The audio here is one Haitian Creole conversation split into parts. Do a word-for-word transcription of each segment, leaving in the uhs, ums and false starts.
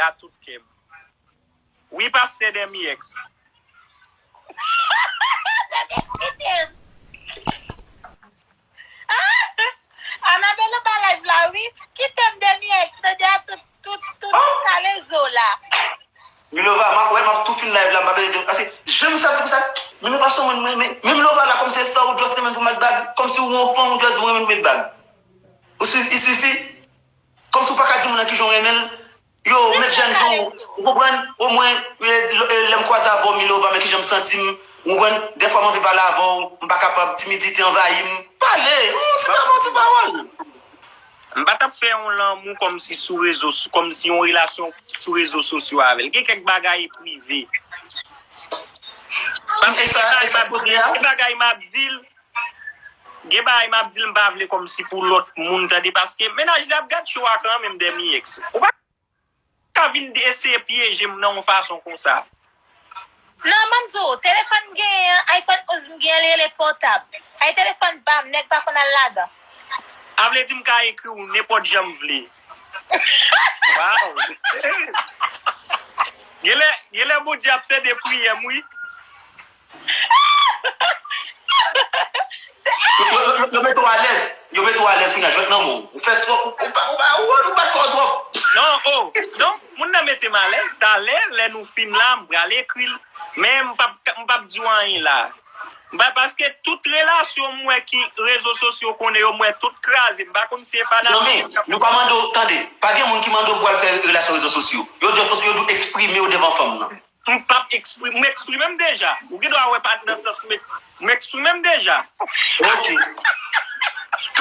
a tout kè m. Wi, pastè Demi X. Demi X kite m. Anabel anba live la, wi. Kite m Demi X, tande a tout, tout, tout kalezo la. Milova, m ap wè, m ap tou fin live la, m pa bezwen di, paske jan m santi pou sa, Milova se yon moun mwen renmen. Men Milova la, kòmsi se sa ou just renmen pou met bag, kòmsi ou yon fanm ou just renmen pou met bag. Ou swiv, il suffit. Kòmsi ou pa ka di moun nan kijan w renmen l. Yo, met jèn jan w, ou konprann? Omwen, lè m kwaze avè w, Milova, men kijan m santi m, ou konprann? Dèfwa m anvi pale avè w, m pa kapab, timidite anvayi m. Pale! Yon ti pawòl, ti pawòl. M pa t ap fè yon lanmou kòmsi sou rezo, kòmsi yon relasyon sou rezo sosyo avè l. Gen kèk bagay prive. Paske gen bagay m ap di l, gen bagay m ap di l, gen bagay m ap di l, m pa vle kòmsi pou lòt moun tande, paske mennaj li ap gad show a kanmenm, Demi X. Ou pa ka vin eseye pyeje m nan yon fason konsa. Non, ban m di w, telefòn m genyen an, iPhone onz m genyen, li rele pòtab. Ay telefòn pa m, nèg pa konn al ladan. A vle di m ka ekri w nenpòt jan m vle. Wow! Genlè, genlè Bondye ap tande priyè m, wi. Yo, yo, yo, yo mete w alèz. Yo mete w alèz kounye a, jwèt nan men w. Ou fè twòp, ou, ou pa, ou pa, ou, ou bat kò w twòp. Non, oh, non, moun nan mete m alèz. Talè, lè nou fin la, m pral ekri l. Men m p ap, m p ap di w anyen la. M pa, paske tout relasyon m wè ki rezo sosyo konnen yo, m wè tout kraze. M pa konn si e fanatik. Zanmi, nou pa mande w, tande, pa gen moun ki mande w pou al fè relasyon rezo sosyo. Yo di w, yo di w eksprime w devan fanm nan. M p ap ekspri-, m eksprime m deja. Ou gen dwa wè pa t nan sans m, m eksprime m deja. Ok.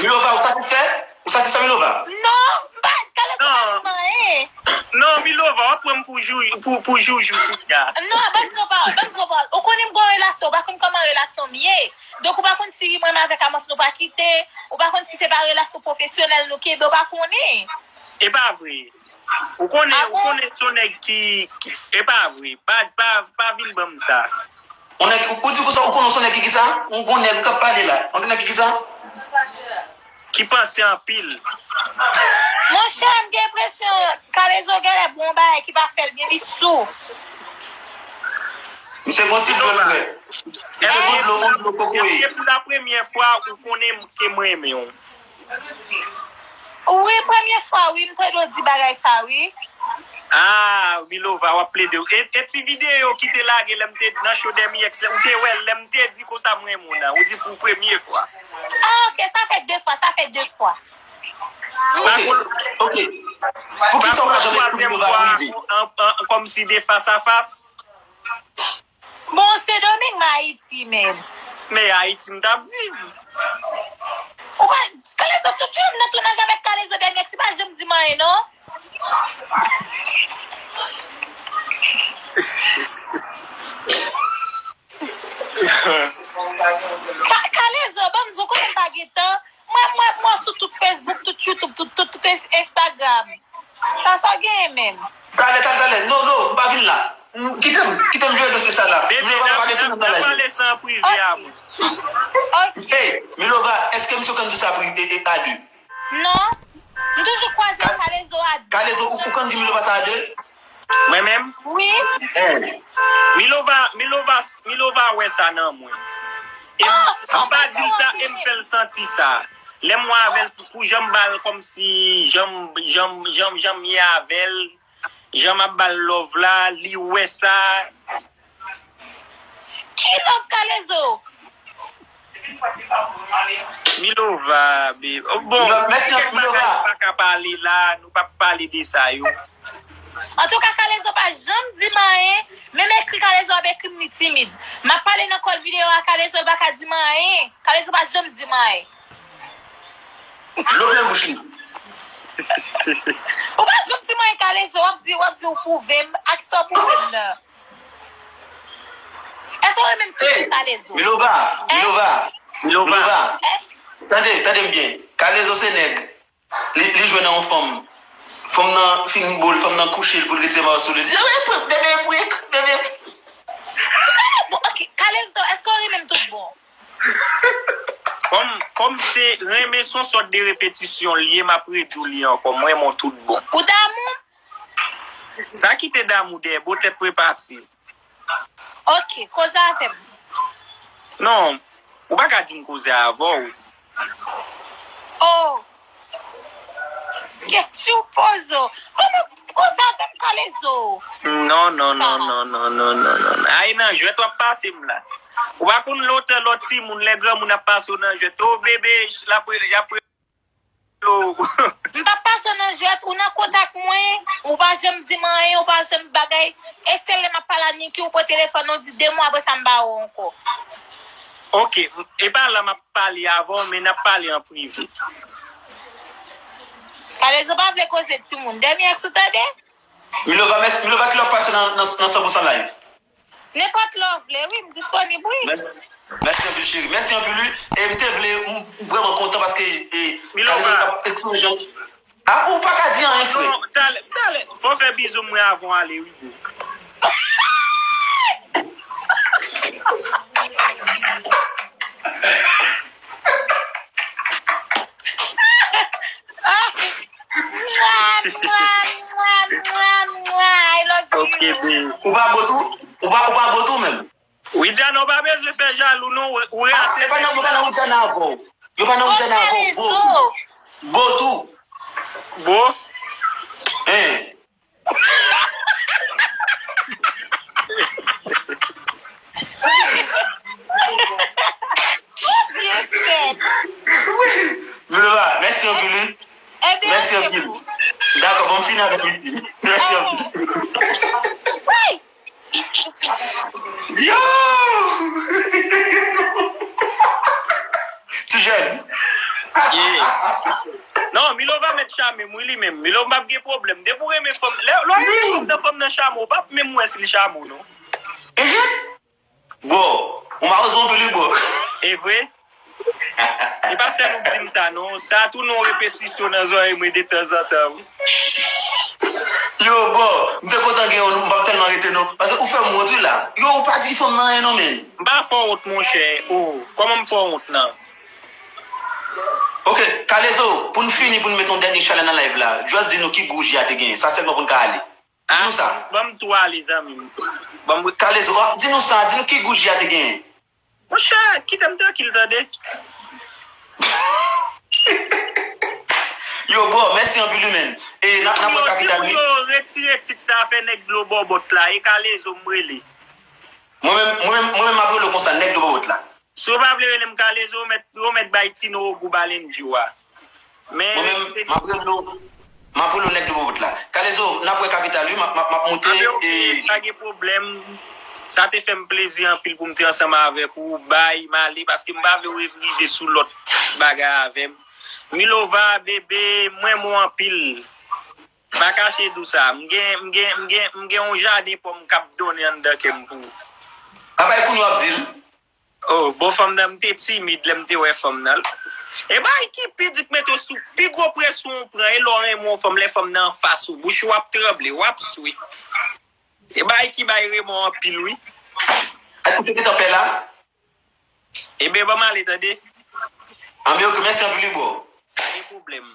Milova, ou satisfè? Ou satisfè, Milova? Non, m pa, Kalezo pa di m anyen. Non, Milova, w ap pran m pou jou, pou, pou joujou kounye a. Non, ban m di w yon pawòl, ban m di w yon pawòl. Ou konnen m gen yon relasyon, ou pa konn kòman relasyon m ye. Donk, ou pa konn si mwen menm avèk Amos nou pa kite, ou pa konn si se pa relasyon pwofesyonèl nou kenbe, ou pa konnen. E pa vre. Ou konnen, ou konnen se yon nèg ki, ki, e pa vre. Pa, pa, pa vin ban m sa. Yon nèg, ou di konsa, ou konnen se yon nèg ki kisa? Yon gwo nèg k ap pale la. Yon nèg ki kisa? Ki panse anpil. Monchè, m gen enpresyon Kalezo genlè bwè yon bagay ki pa fè l byen, li sou. Misye gon ti dlo l bwè. Misye gon dlo, yon dlo kokoye. Èske pou la premyè fwa ou konnen ke m renmen w? Wi, premye fwa wi, m tande w di bagay sa wi. Ah, Milova, w ap plede. E, e ti videyo ki te lage lè m te nan show Demi X la, ou te wè l lè m te di konsa m renmen w nan, ou di pou premye fwa. Ah, ok, sa fè de fwa, sa fè de fwa. Ok, ok. Poukisa w pa janm ekri Milova rive? Kòmsi de fas a fas. Bon, Sendomeng, m Ayiti menm. Men Ayiti m t ap viv. Ou pa, Kalezo, tout jounen m nan tounaj avèk Kalezo, dènye ti pa janm di m anyen non. Ka, Kalezo, ban m di w, konnen m pa gen tan. Mwen, mwen, mwen sou tout Facebook, tout YouTube, tout, tout, tout Instagram. Sa, sa w genyen menm? Talè, talè, talè. Non, non, m pa vin la. Kite m, kite m jere dosye sa la. Milova pa pale tou nan bagay. N ap pale sa an prive a mwen. Ok. Hey, Milova, èske misye konn di sa prive a de? Non. M toujou kwaze ak Kalezo a de. Kalezo, ou konn di Milova sa a de? Mwen menm? Wi. Hey. Milova, Milova, Milova wè sa nan mwen. E m pa di l sa, e m fè l santi sa. Lè m wè avè l, pou jan m ba l kòmsi jan m, jan m, jan m, jan m ye avè l, jan m ap ba l love la, li wè sa. Ki love Kalezo? Milova, babe. Oh, bon, gen kèk bagay nou pa ka pale la, nou p ap pale de sa yo. Antouka, Kalezo pa janm di m anyen, menm ekri Kalezo ap ekri m li timid. M ap pale nan kòl videyo a Kalezo, l pa ka di m anyen. Kalezo pa janm di m anyen. Dlo plen bouch li. Ou pa janm di m anyen Kalezo, w ap di, w ap di ou pwouve m, ak sa w pwouve m nan. Èske w renmen m toujou Kalezo? Milova, Milova, Milova. Tande, tande m byen. Kalezo se nèg. Li, li jwe nan yon fanm. Fanm nan fin bo l, fanm nan kouche l pou l retire mayo sou li. Li di, "Bebe prik, bebe prik." Bon, ok, Kalezo, èske w renmen m tout bon? Kòm, kòm se renmen se yon sòt de repetisyon l ye, m ap redi w li ankò, m renmen w tout bon. Ou damou m? Sa ki te damou dèyè, bo tèt prepati. Ok, koze avè m. Non, ou pa ka di m koze avè w. Oh! Kèk jou kozo. Kòman koze avè m Kalezo? Non, non, non, non, non, non, non, non. Ay nan jwèt w ap pase m la. Ou pa konn lontan lòt timoun, lè granmoun ap pase w nan jwèt. Oh, bebe, l ap rele, y ap rele w. M p ap pase w nan jwèt, ou nan kontak mwen, ou pa janm di m anyen, ou pa janm bagay. E se lè m ap pale a Niki, ou pran telefòn ou di de mwa apre sa m pa wè w ankò. Ok, e pa la m ap pale avè w, men n ap pale an prive. Kalezo pa vle koze timoun. Dènye èks ou tande? Milova, mèsi. Milova, ki lè w ap pase nan, nan, nan san pou san live? Nenpòt lè w vle, wi, m disponib, wi. Mèsi. Mèsi anpil, cheri. Mèsi anpil, wi. E m te vle, m vrèman kontan paske e, Milova. Kalezo t ap eksprime jan. Ah, ou pa ka di anyen, frè. Non, talè, talè. Fò w fè bizou mwen avan w ale, wi, bro. Mwa, mwa, mwa, mwa, mwa. I love you. Ok, bro. Ou pa bo tou? Ou pa, ou pa bo tou menm? Widiana, ou pa bezwen fè jalou, non. Ou, ou Ah, rate. yo pa nan, yo pa nan Widiana avè w. Yo pa nan Widiana avè w. Bo tou. Bon. Bo tou. Bon. Hein. Byen fèt. Milova, mèsi anpil, wi. Ebyen, Mèsi ok, anpil. boo. Dakò, bon, m fini avèk misye. Mèsi anpil. Wi. Yo! Ti jèn. Yeah. Non, Milova mèt chame m, wi, li menm. Milova p ap gen pwoblèm. Depi w renmen fanm, lè, lè w renmen fanm nan, fanm nan chame w, w p ap menm wè si l chame w, non. Ehe. Bro, ou malonje anpil, wi, bro. E vre? E pa sèl ou k di m sa, non. Sa tounen yon repetisyon nan zòrèy mwen detanzantan, wi. Yo, bro, m te kontan gen yon, m p ap tèlman rete, non. Paske ou fè m wont, wi, la. Yo, ou pa di fanm nan anyen, non, men. M pa fè w wont, monchè. Oh, kòman m fè w wont, nan? Ok, Kalezo, pou n fini, pou n met yon dènye chalè nan live la, just di nou ki gou ji a te genyen. Sa sèlman pou n ka ale. Di nou sa. Ban m tou ale, zanmi m. Ban m. Kalezo, oh, di nou sa, di nou ki gou ji a te genyen. Monchè, kite m trankil, tande. Yo, bro, mèsi anpil, wi, men. E n ap, n ap wè Kapital, wi. Yo retire tit sa, fè nèg dlo bòbòt la. E Kalezo m rele. Mwen menm, mwen menm, mwen menm m ap rele w konsa, nèg dlo bòbòt la. Si w pa vle rele m Kalezo, ou mèt, ou mèt bay Tino ogou balendjou a. Men Mwen menm, m ap rele w, m ap rele w nèg dlo bòbòt la. Kalezo, n ap wè Kapital, wi, m ap, m ap, m ap moute. Anben, ok, E pa gen pwoblèm. Sa te fè m plezi anpil pou m te ansanm avèk ou. Bay, m ale, paske m pa vle w rive sou lòt bagay avè m. Milova, bebe, m renmen w anpil. Pa kache di w sa. M gen, m gen, m gen, m gen yon jaden pòm k ap donnen anndan kè m pou ou. Apa e kounye w ap di l? Oh, bon, fanm nan, m te timid lè m te wè fanm nan. E bay ki pi di k mete w sou pi gwo presyon w pran, e lè w renmen yon fanm, lè fanm nan anfas ou, bouch ou ap tranble, w ap swe. E bay ki bay remò anpil, wi. Ak ou te gentan pè la? Ebyen, ban m ale, tande. Anben, ok, mèsi anpil, wi, bro. Pa gen pwoblèm.